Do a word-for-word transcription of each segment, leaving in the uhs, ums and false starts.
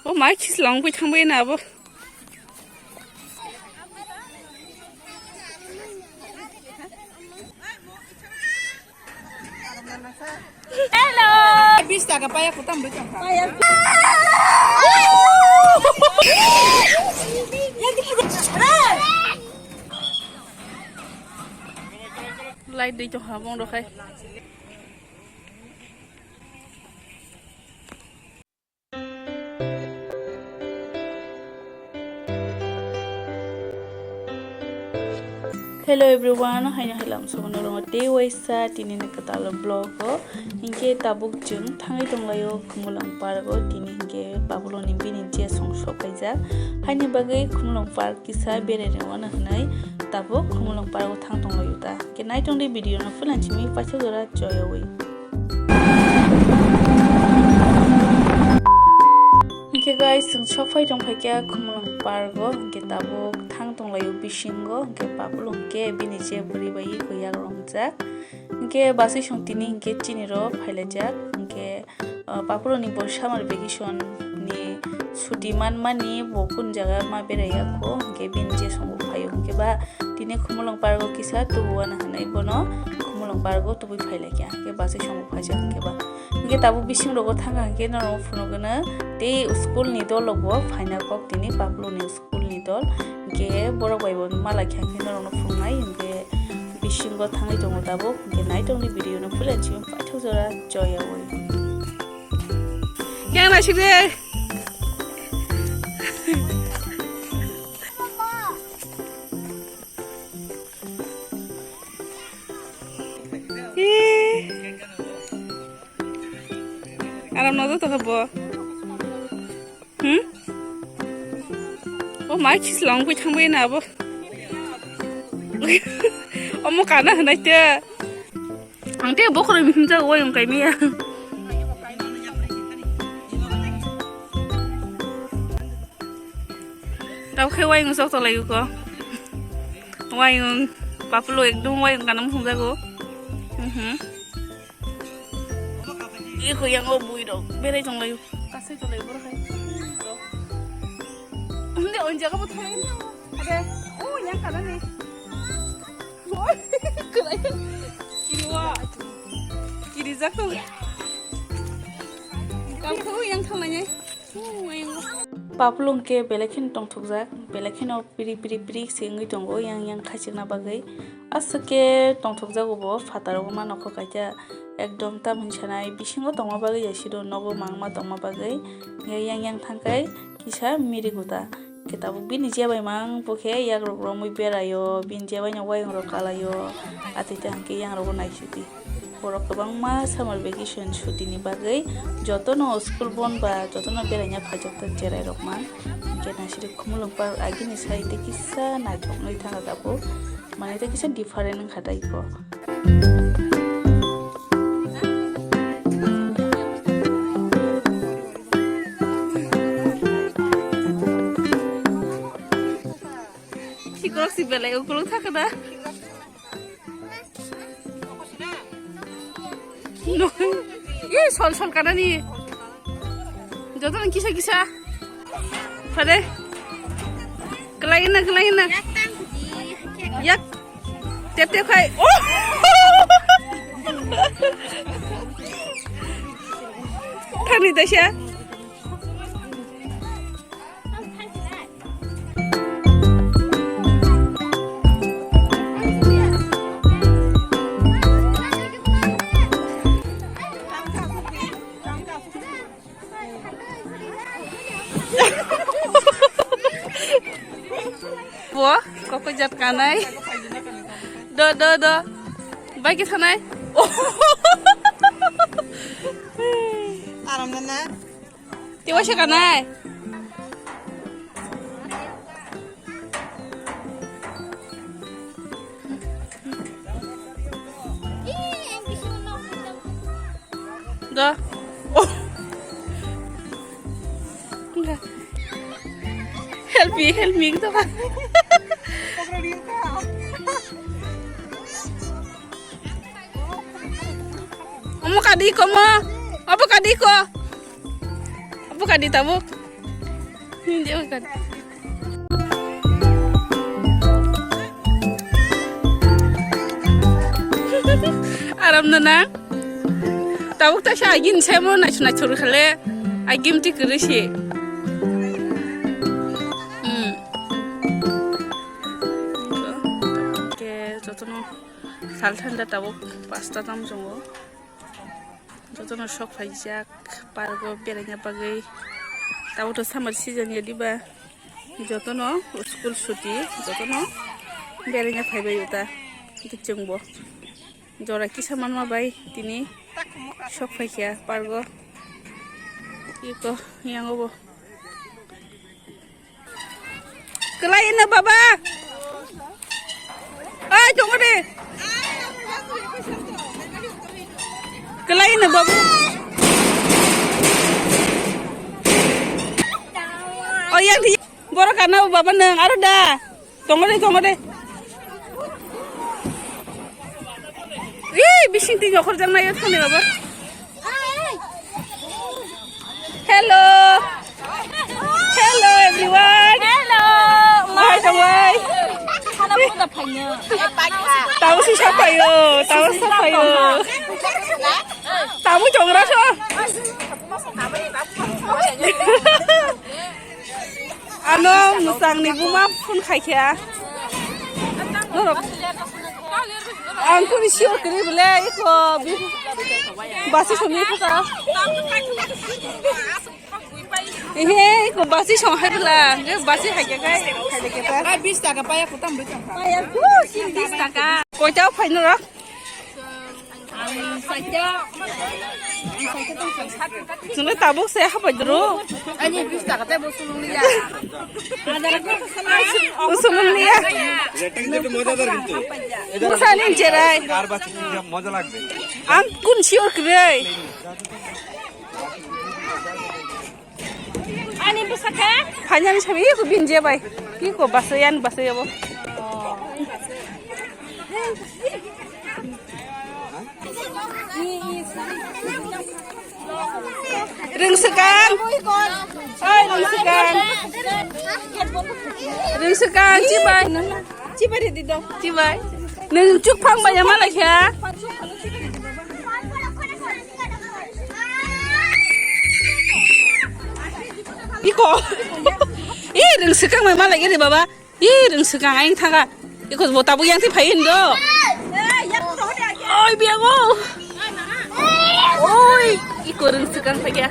O mai khislong bai thangbai na abo. Hello. Bis taka paya kutam bai tong. Paya. Light dei tong ha bong rok hai. Hello everyone, haino halam somono rongo tei waisa tini ni kwtal vlog o. Hinkhe tabuk chwng thangwi tonglaio Khumulwng Park o, tini hinkhe Babulo ni bini je song sok kaijak. Haini bagwi Khumulwng Park kisa berai rwna hwnwi tabuk Khumulwng Park o thang tonglaio ta. Hinkhe naitongdi video no full and chimi paisa jora joyawi. Hinkhe guys, chwng sok phai tong phaikha Khumulwng Park o, hinkhe tabuk thang tonglaio bisingo, hinkhe Babulo hinkhe bini je bwrwi bai eko yak romjak. Hinkhe basui song tini hinkhe chini rok phailaijak, hinkhe, uh, Babulo ni bo summer vacation ni suti manmani bo kun jaga ma berai ya kho, hinkhe bini je songo phaio, hinkhe ba tini Khumulwng Park o kisa tubu wana hwnwi bono Khumulwng Park o tubui phailaikha, hinkhe basui songo phaijak hinkhe ba. Hinkhe tabuk bising rogo thangkha hinkhe norok phunukgwno tei school ni dol rok bo phaina kok tini Babulo ni school ni dol. Hinkhe borok bai bo malaikha hinkhe norokno phunuknai hinkhe bisingo thangwi tongo tabuk. Hinkhe naitongni video no full and chimi paithak jora joyawi. Yang naisik de. Ih. Aram no joto khe bo. Hmm? O mai khislong bai thangbai na bo. Omo kana hwnai te. Ang te bokhorok ni himjak wayung kaimia. Tabo khe wayung sok tolai uko. Wayung Babulo ekdom wayung kana muchung jago. Mhm. Iko yang o bui rok berai tong laio. Kasai tong laio borok hai. Hindi on jaga bo thai. Ade, o yang kana ni. Oi, kiri wa. Kiri jak to. Kau kau yang thang nai. Babulo hinkhe belai kheno tongthokjak, belai kheno pirik pirik pirik se wngwi tongo yang yang khaichikna bagwi. Aswk khe tongthokjago bo phataro ma nokho kaisa ekdom tamoni sanai bisingo tongma bagwi ya siro nogo mangma tongma bagwi. Yang yang thangkhai kisa miri guta. Khe tabuk bini jebai mang bo khe yakrok romwi beraio, bini jebaino wayung rok kalaio, atwi tei hwnkhe yang rogo naisidi. Borok kwbangma summer vacation sutini bagwi jotono school bon ba jotono beraina phaijak ta cherai rok man. Hinkhe naisidi Khumulwng Park agini side tei kisa naithoknwi thangkha tabuk, manwi tei kisa different wngkha tei iko. Khikrok si belai ukuluk thakna. No. Ye sol sol kanani. Joto nang kisa kisa. Phade. Kelai na, kelai na. Yak. Tep tep khai. Oh. Thani daisa. Bo, kokoi jat kanai. Do, do, do. Bai kisa nai. Aram na na. Tiwa se kanai. Do. Oh. Help me, help me, gitu kan. Omo kadi ko mo. Apa kadi ko? Apa kadi tabuk? Aram na na. Tabuk ta sa agin semo na chuna churu khale. Agim ti kuru si. Hmm. Ke jotono sal thanda tabuk pasta tam jongo. Jotono sok phaijak park o beraina bagwi. Tabuk to summer season ya diba? Jotono school suti, jotono beraina phaibai uta. Kichingbo jora kisa manma bai tini sok phaikha park o. Iko yango bo. Kwlai no baba. Ai, tongo de. Kwlai no babu. O yang di. Borok kana baba nang aro da. Tongo de, tongo de. Ih, bising ti nyokhor jang nayo thani baba. Hello. Hello everyone. Hello. Hai, tongwai. Khana buda phainyo. Tamu si sapayo, tamu sapayo. Tamu jongra so. Ano musang ni buma phone khai khe. Norok. Ang kuni sure kri bole iko bi-, basi song ni kha. Ehe, iko basi song hai bela. Nge basi hai khe kai. Hai khe kai. Ai, bis taka paya kutam bui tong. Paya ku sin bis taka. Koi tau phai norok. Chwngno tabuk se hapai duru. Ani bis taka tei bo sulung liya. Bo sulung liya. Rating দিতে মজাদার কিন্তু। Busa ni jerai. কার বাচ্চা কি মজা লাগবে? Ang kun sure kre. Ani bwsakhe? Phainani sabi iko binje bai. Iko basai ani basai abo. Rwngswkang. Oi, rwngswkang. Rwngswkang, chibai. Chibai ridi dong. Chibai. Nwng chukphang bai ya malai kha. Iko. Ih, rwngswkang bai malai giri baba. Ih, rwngswkang aing thanga. Iko bo tabuk yang thi phai hindo. Oi, biago. Oi, iko rwngswkang phai kha.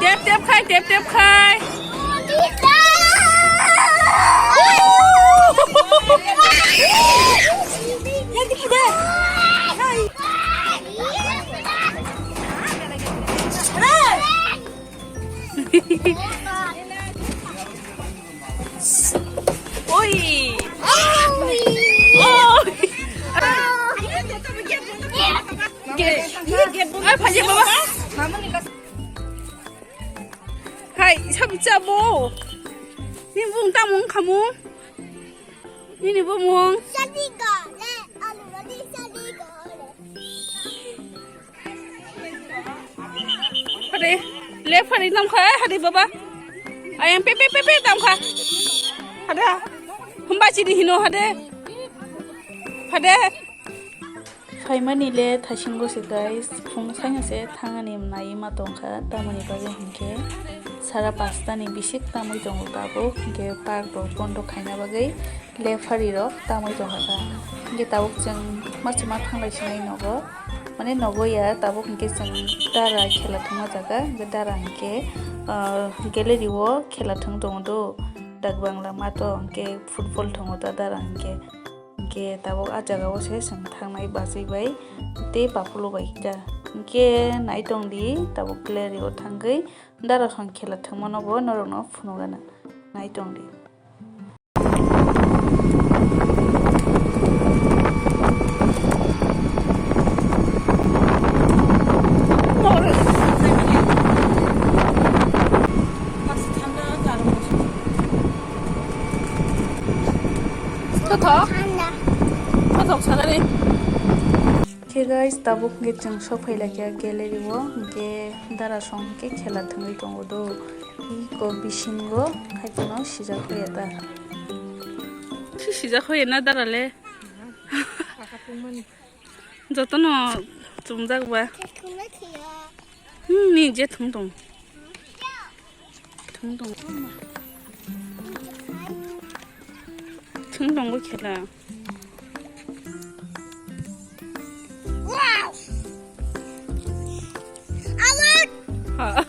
Tep tep khai, tep tep khai. Oi. Oi. Ai, phai baba. Hai, sabi chabo. Ni bung tamung khamung. Nini bumung. Hade, le phari nam kha, hade baba. Ayang pe, pe, pe, pe tam kha. Hade. Humba chini hino hade. Hade. Phaimani le thaisingo se guys, phung saino se thangani nai ma tongkha, tamoni bagwi hinkhe sara pasta ni bisik tamwi tongo tabuk, hinkhe park rok bondo khaina bagwi lephari rok tamwi tongkha. Hinkhe tabuk chwng ma chwma thanglai sinai nogo, mane nogo ya tabuk hinkhe chwng dara khela thwngma jaga, hinkhe dara hinkhe, ah, gallery o khela thwng tongo do, dak bangla mato hinkhe football thwngo ta dara hinkhe. Hinkhe tabuk ah jagao se chwng thangnai bachwi bai tei baphulu bai khe. Hinkhe naitongdi tabuk gallery o thangwi dara khong khela thwngmano bo norokno phunukgana. Naitongdi. Thothok? Thothok sanani. Hey guys, tabuk hwnkhe chwng sok phai laikha gallery o, hwnkhe dara song hwnkhe khela thwngwi tongo do. Iko bisingo hai phano sijak hoya ta. Si sijak hoya na dara le? Jotono chumjak ba. Hmm, ni je thwng tong. Thwng tong. Thwng tongo khela. Wow! Award! Ha.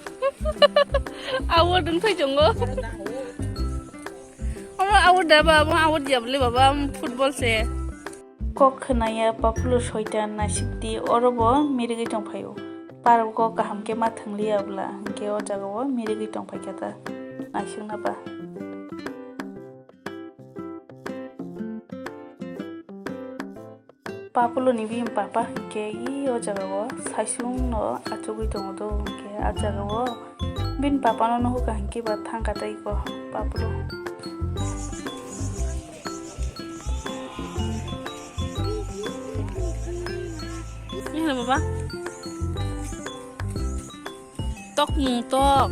Award wng thai tongo. Omo award da ba, omo award ya bole baba, omo football se. Kok khwnaya Papulo soitan naisik di, oro bo mirigwi tongphaio. Park o kaham khe ma thwngliya bwla, hwnkhe o jaga o mirigwi tongphaikha ta naisingna ba. Papulo ni bini papa hwnkhe i o jaga o saisung no achugwi tongo do, hwnkhe a jaga o bini papa no nuhukha hwnkhe ba thangkha tei ko Papulo. Ini baba. Tok mung tok.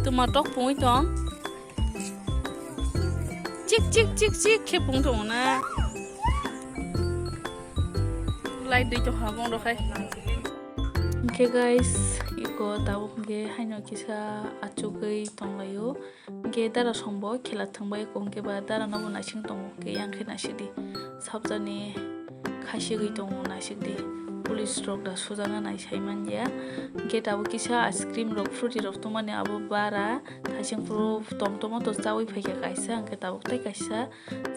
Tuma tok pungwi tong. Chik chik chik chik khe pung tong na. Light dui tong ha bong rok hai. Hwnkhe guys, iko tabuk hwnkhe haino kisa achugwi tonglaio. Hwnkhe dara songbo khela thwngbai kong khe ba dara nobo naising tongo, hwnkhe yang khe naisidi. Sabjani khaisigwi tongo naisikdi. Police rok da sujana nai sai manya. Hwnkhe tabuk kisa ice cream rok, fruity rok tongmani abo bara. Thaising phuru tom tomato chawi phaikha kaisa, hwnkhe tabuk tei kaisa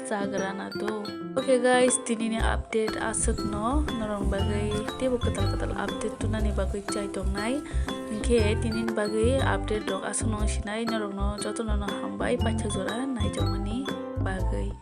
chagra na do. Okay guys, tini ni update aswk no, norok bagwi teibo kwtal kwtal update tunani bagwi chai tongnai. Hwnkhe tini ni bagwi update rok aswk no sinai, norok no joto no hambai paithak jora naijakmani bagwi.